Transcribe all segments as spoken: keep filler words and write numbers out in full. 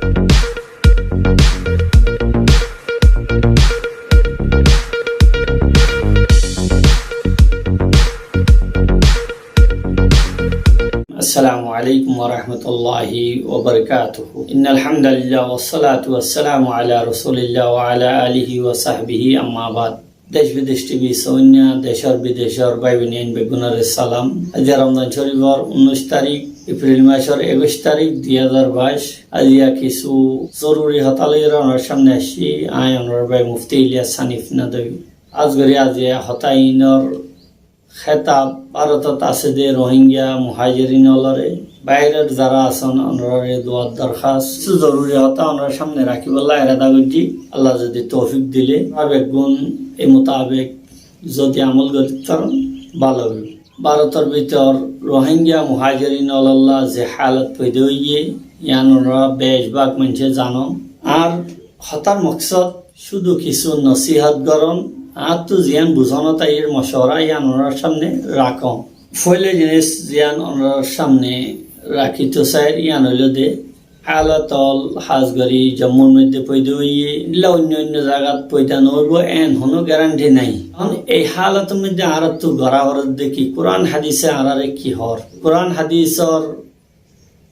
السلام عليكم ورحمة الله وبركاته. إن الحمد لله والصلاة والسلام على رسول الله وعلى آله وصحبه، أما بعد. Dec bidec T V sóinna, decór bidecór bái boin beggúnore salam. Aijja Romzan Córifor unnúic tarík, Epril macór ekuic tarík, dui házar baic. Aijja kissú zoruri hotá loiyóre onórar sámne aiccí, añí onórar bái Mufti Ilyas Hanif Nadwi. Hás gorí aijja hotá inor hétab Bárotot asé dé Rohingya muhajirin ólore, bairor zará asón, onórare duar dorhas, kissú zoruri hotá onórar sámne rakíbolla erada goijjí. Allah zodi toufik dile, añára beggún e mutabek zodi amol gorí faron, bála óibo. Bárotor bútore Rohingya muhajirin ólolla ze hálot foida óiye, yián onóra bec bák maincé zanon. Añár hotár moksód cúdu kissú nosihót gorón, añáttu ziyán buzónot aiyér mocuwara yián onórar sámne rakón. Foila zinis ziyán onórar sámne rakítou sair yián óilde, hálot ól hás gorí Jommur moidde foida óiye, endilla oinno oinno zagat foida no óibo, en honó garanti nái. Ehón ei hálotor moidde añárattu gorá foredde ki, Kuran hadise añárare ki hoór? Kuran hadisor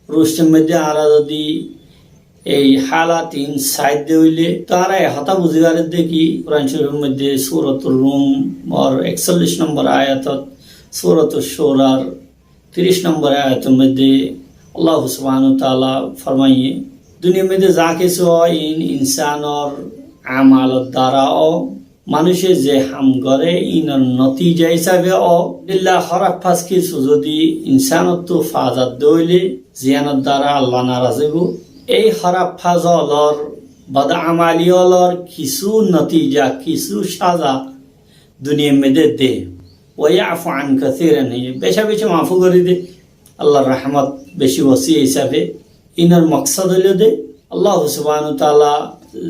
ructor moidde añára zodi ei hálot in saidde óile, to añára e hotá buzí faredde ki, Kuran Córifor moidde Suratur Rumor eksollic nombor ayatot, Suratur Cuarar tiríc nombor ayator moidde Allah subhanahu wa taala formaiye, duniyar moidde za kissú ó, in insánor amalor dara ó, manúice ze ham goré, inor notija hísafe ó. Endilla hóraf fas kissú zodi insánottu fazat dóile, ziyánor dara Allah naraz óibo, ei hóraf fas ólor, bad amali ólor kissú notija, kissú saza duniyar moidde de. Wa ya'fu an kathirin, beca beci maf gorí de. Allar rahmot beci wasi hísafe. Inor moksód óilde, Allah subhanahu wa taala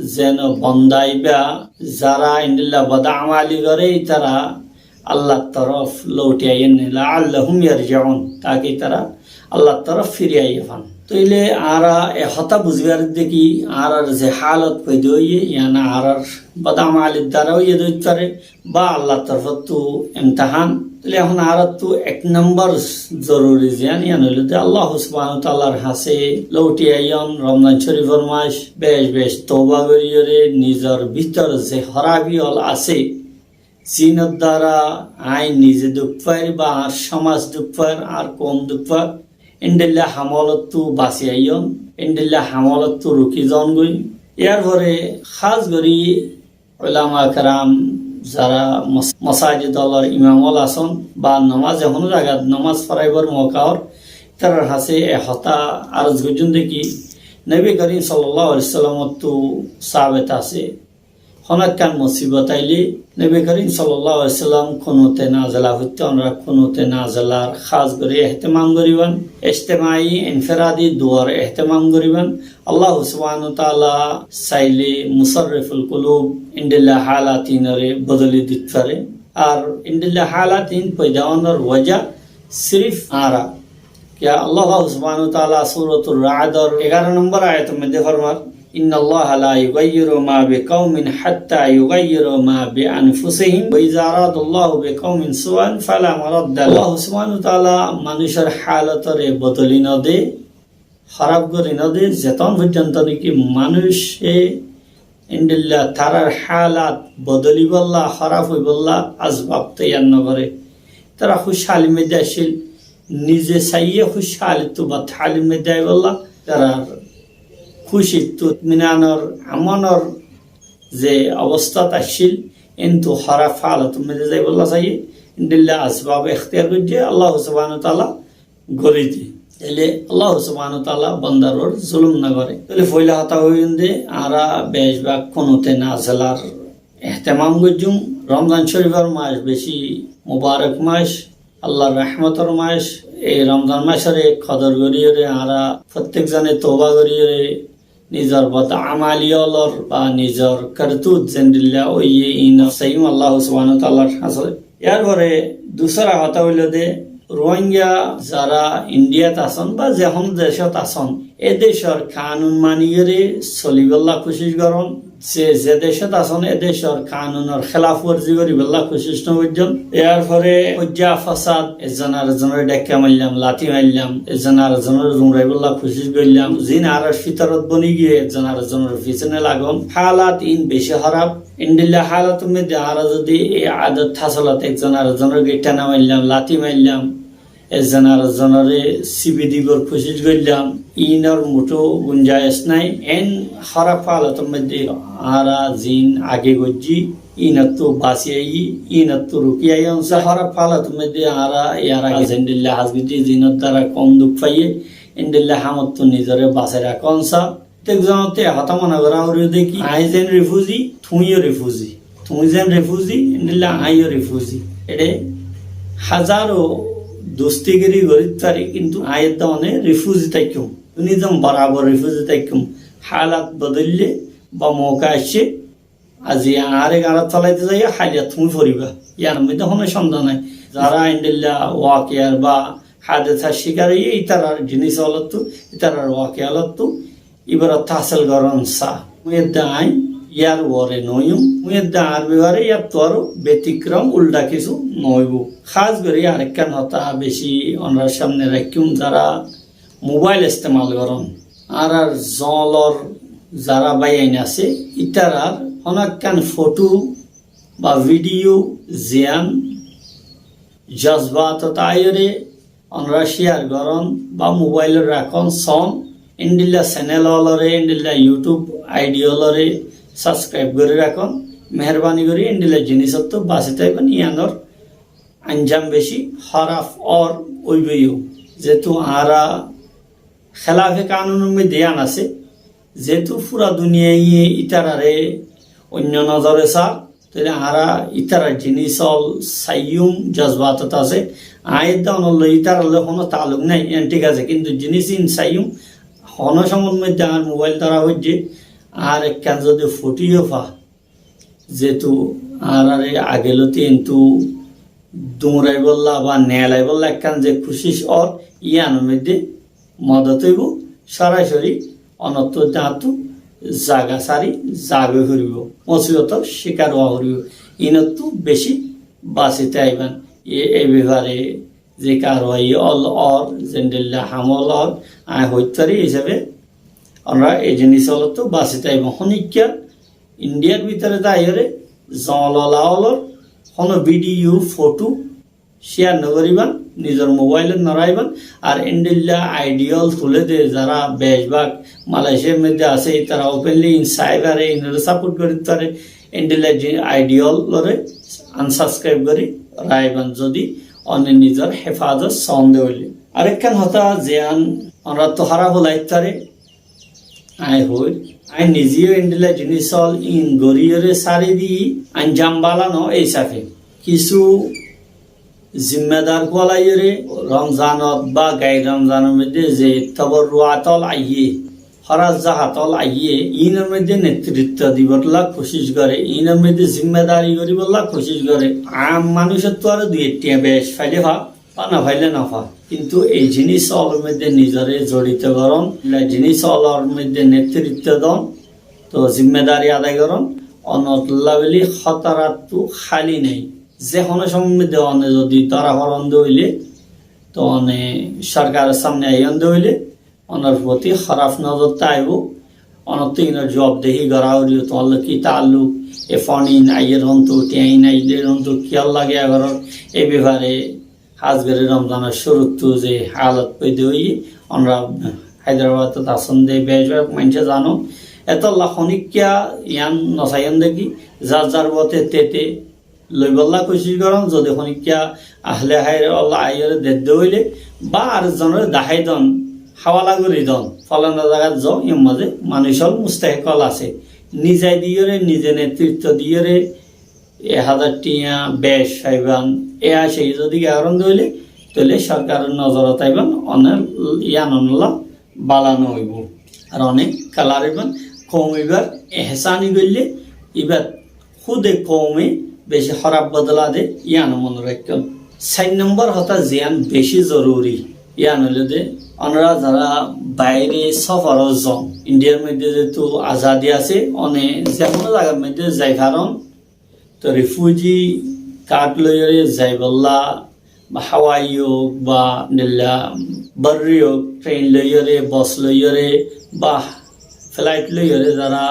zen bonda ibá zará endilla bad amali goré, ítara Allar torof louti aiyér né, la'allahum yarji'un, taki ítara Allar torof firi aiyé fán. Tóile añára e hotá buzí faredde ki, añárar ze hálot foida óiye, yián añárar bad amalir dara óiye de óit fare, ba Allar torfóttu imtihan. Tóile ehón añárattu ek nombor zoruri ziyán, yián óilde Allah subhanahu wa taalar hañsé louti aiyón, Romzan Córifor mac, bec bec touba goríyore nizor bútore ze hórafi ól asé, zinor dara añí nize duk fair ba añár somaz duk fair, añár koum duk fair, endilla ham ólottu basi aiyón, endilla ham ólottu ruki zon goi. Yar fore hás gorí ulama keram zará mos-, mosajid ólor imam ól asón ba nomaze honó zagat nomaz foraibor moka ór, ítarar hañsé e hotá aroz goijjón de ki, Nobi Korim sallallahu alaihi wasallamottu sabet asé, honó ekkán musibot aile Nobi Korim sallallahu alaihi wasallam kunute nazila foitto, onóra kunute nazilar hás gorí ehtemam goriban, ijtimai, inferadi duar ehtemam goriban. Allah subhanahu wa taala saile musarriful kulub endilla hálot inore bodoli dit fare. Ar endilla hálot in foida ónor waja sirif añára. Kiyá Allah subhanahu wa taala Suratur Ra'dor egaro nombor ayator moidde formar, innallaha la yugayyiru ma biqawmin hatta yugayyiru ma bi anfusihim, wa iza aradallahu biqawmin su'an fala maradda lah. Allah subhanahu wa taala manúcor hálotore bodoli no de, hóraf gorí no de, zetón foijjonto niki manúice endilla tarar hálot bodolibolla, hóraf óibolla asbab toiyar no goré. Tara kúccalir moidde accíl, nize saiyé kúccalittu badhalir moidde aibolla, tarar kúcittu itminanor, amonor ze obostát accíl, entú hóraf hálotor moidde zaibolla saiyé, endilla asbab ektiyar goijjé, Allah subhanahu wa taala gorí di. Tóile Allah subhanahu wa taala bondar uore zulum no goré. Tóile foila hotá óilde, añára bec bák kunute nazilar ehtemam goijjum. Romzan Córifor mac beci mubarok mac, Allar rahmotor mac. Ei Romzan macore kodor goríyore añára fottek zone touba goríyore nizor bad amali ólor ba nizor kertut zendilla óiye, inor sahim Allah subhanahu wa taalar hañsé. Yar fore dusra hotá óilde, Ruáingga zará Indhiyat asón ba ze honó decót asón, e decór kanun maniyóre solibólla kucíc gorón, ze ze decót asón e decór kanunor hélaf warzi goríbolla kucíc no goijjón. Yárfore hoijja fasad, ezzon arezzonore dhekka maillám, lati maillám, ezzon arezzonore zumraibólla kucíc goillám, zin añárar fítorot boni giyé ezzon arezzonor fisóne lagón. Hálat in beci hóraf. Endilla hálator moiddé añára zodi e adot hásolat ezzon arezzonore giththá no maillám, lati maillám, ezzon arezzonore sibi dibar kucíc goillám, inor muthó gunjaic nái. En hóraf hálator moiddé añára zin age goijjí, inottú basi aiyí, inottú ruki aiyón sá. Hóraf hálator moiddé añára yar age zendilla ham goijjí, zinor duara kom duk faiyé, endilla hamottú nizore basai rakón sá. Te ekzon ottú e hotá mone gorá foribó de ki, añí zen refuji, tuñíyo refuji. Tuñí zen refuji, endilla añíyo refuji. Ede házaro dustigiri gorí fari, kintu añí edde one refuji táikkúm. Tuñí zen borabor refuji táikkúm. Hálat bodóille ba mouka aiccé, aijja añáre gañçot felaito zaiyó, háilla tuñí foribá. Yar moiddé honó sonde nái. Zará endilla wakiyar ba hádesar cíkar óiye, ítarar jinis ólottú, ítarar wakiya ólottú ibarat hásil gorón sá. Mui edde añí yar uore noóiyum, mui edde añár befare yattú aró betikrom uldha kissú noóibo. Hás gorí arekkán hotá beci onórar samne raikkúm, zará mobail estemal gorón. Añárar zoñlor zará báiyain asé, ítarar honó ekkán fothu ba vidiyo ziyán jozbatot aiyóre onóra ciyar gorón ba mobailot rakón, soón, endilla cenel ólore, endilla YouTube aidi ólore sabskraib gorí rakón. Meherbani gorí endilla jinisottú basi táiban, iyanor anjam beci hóraf ór óiboiyó. Zehetu añára hélafe kanunor moiddé iyan asé, zehetu fura duniyaiye ítarare oinno nozore sá, tóile añára ítarar jinis ól saiyum, jozbatot asé. Añí edde onor loi ítarar loi honó taaluk nái, iyan thík asé, kintu jinis in saiyum, honó somot moiddé añár mobail dóra foijjé, añár ekkán zodi fothu yó fa, zehetu añárare age lóti entú duñraibólla ba neelaibolla ekkán ze kucíc ór, iyanor moiddé modot óibo, sorasori onottú dañttú zaga sári zagói foribó, musibotor cíkar ówa foribó. Inottú beci basi táiban. E, e befare ze karwai ól ór, zendilla ham ól ór, añí hoit fari hísabe onóra e jinis ólottú basi táiban. Honikka Indhiyar bútore táiyore zoñlola ólor honó vidiyo, fothu ciyar nogoriban, nizor mobailot noraiban. Ar endilla aidi ól tulé de zará becbak Malaiciyar moiddé asé, ítara openli in sai fare, inore sapot gorí fare, endilla ji-, aidi ólore ansabskraib gorí raiban, zodi one nizor hefazot soón de óile. Arekkán hotá ziyán onórattú hóraf lagit fare, añí hoóir, añí nize yó endilla jinis ól in goríyore sári di, anjam bála noó e hísafe. Kissú zimmadar kuwalaiyore Romzanot ba gair Romzanor moiddé ze toborruat ól aiyé, hóros zakat ól aiyé, inor moiddé netritto dibolla kucíc goré, inor moiddé zimmadari goríbolla kucíc goré. Am manúicottú aró dui ek thiañ bec faile fa, ba no faile no fa. Kintu ei jinis ólor moiddé nizore zorito gorón, endilla jinis ólor moiddé netritto don, to zimmadari adai gorón, onolla buli hótarattú háli nái. Ze honó somot moiddé one zodi dóra foron de óile, to one sorkaror samne aiyón de óile, onor foti hóraf nozor táibo, onottú inor juabdehi gorá foribó, tuáñlla ki taalluk, e fon in aiyér hontú, thiañ in aiyér hontú, kiyólla giya goror, e befare hás gorí Romzanor cúruttú ze hálot foida óiye, onóra Háidrabadot asón de becbak maincé zanon, etolla honikka iyan nosaiyón de ki, zar zar bote tete loibolla kucíc gorón, zodi honikka ahle háir ólla aiyóre dedde óile, ba ar zonore dahái don, háwala gorí don, folana zagat zo, iyór mazé manúic ól mustahek ól asé. Nize diyóre, nize netritto diyóre, ek házar thiañ bec faiban, e acai zodi giya gorón de óile, tóile sorkaror nozorot aiban, one iyan onolla bála no óibo. Ar one kalar iban, koum ibar ehsani goille, ibat Kúde koume beci hóraf bodola de, yíano mone raikkón. Sair nombor hotá ziyán beci zoruri, yían óilde, onora zara baire sóforot zon, Indiyar moidde zehetu azadi asé, one zekono zagar moidde zai faron, to rifuji kard loiyóre zaibolla, ba hawai ók, ba endilla borri ók, tren loiyóre, bos loiyóre, ba flight loiyóre zara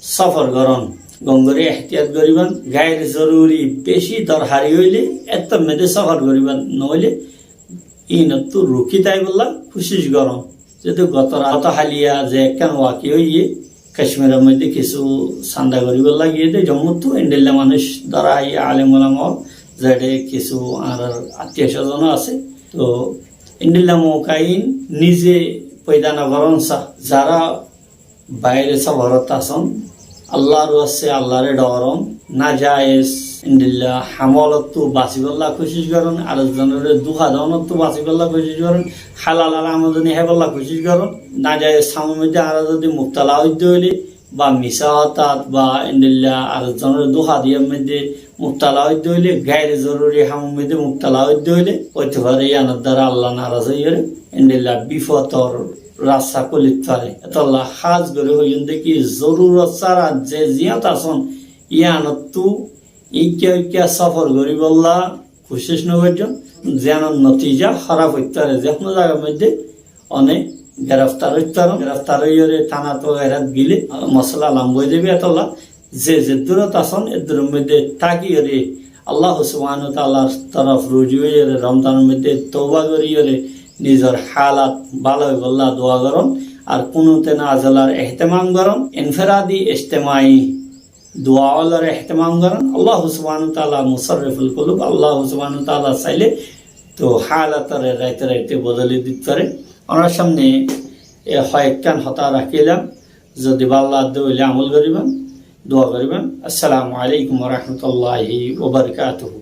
sófor goron, gom gori ehtiyat goriban, gair zoruri beci dorhari óile ettór moidde sófor goriban, noóile ínottú ruki táibolla kucíc goron. Zehetu goto ra-, goto haliya ze ekkán wakiya óiye, Kacmiror moidde kissú sanda goribolla giyé de, Jommuttú endilla manúic dóra aiyé, alem ulama ókkol, zeçé kissú añárar attiyo sozon asé. To endilla mouka ín nize foida no goron sa, zara baire sóforot asón, Allar waste Allaré dhoron, najayez endilla hamolottú basibolla kucíc goron, ar ekzonoré duha donottú basibolla kucíc goron, halal amdani háibolla kucíc goron. Najayez hamor moidde añára zodi mubtala óidde óile, ba misá hotát, ba endilla ar ekzonoré duha diyar moidde mubtala óidde óile, gair zoruri hamor moidde mubtala óidde óile, óite fare yíanor dara Allah naraz óiyore endilla bifotor rasta kúlit fare. Etolla hás gori hoiyum de ki, zorurot sára ze ziyót asón, yíanottú ikká ikká sófor goribolla kucíc no goijjón, ziyánor notija hóraf óit fare. Zekono zagar moidde one gereftar óit faron, gereftar óiyore tánat wagairat gile, ah, mosola lamba ói zaibo. Etolla ze zeddúrot asón, eddúror moidde tákiyore, Allah subhanahu wa taalar torof ruju óiyore, Romzanor moidde touba goriyore, nizor hálat bála óibolla dua goron, ar kunute nazilar ehtemam goron, inferadi, ijtemai dua ólar ehtemam goron. Allah subhanahu wa taala musarriful kulub, Allah subhanahu wa taala saile to hálatore raite raite bodoli dit fare. Onar samne e hoyekkán hotá rakílam, zodi bála lage de óile amol goriban, dua goriban. Assalamu alaikum wa rahmatullahi wa barakatuhu.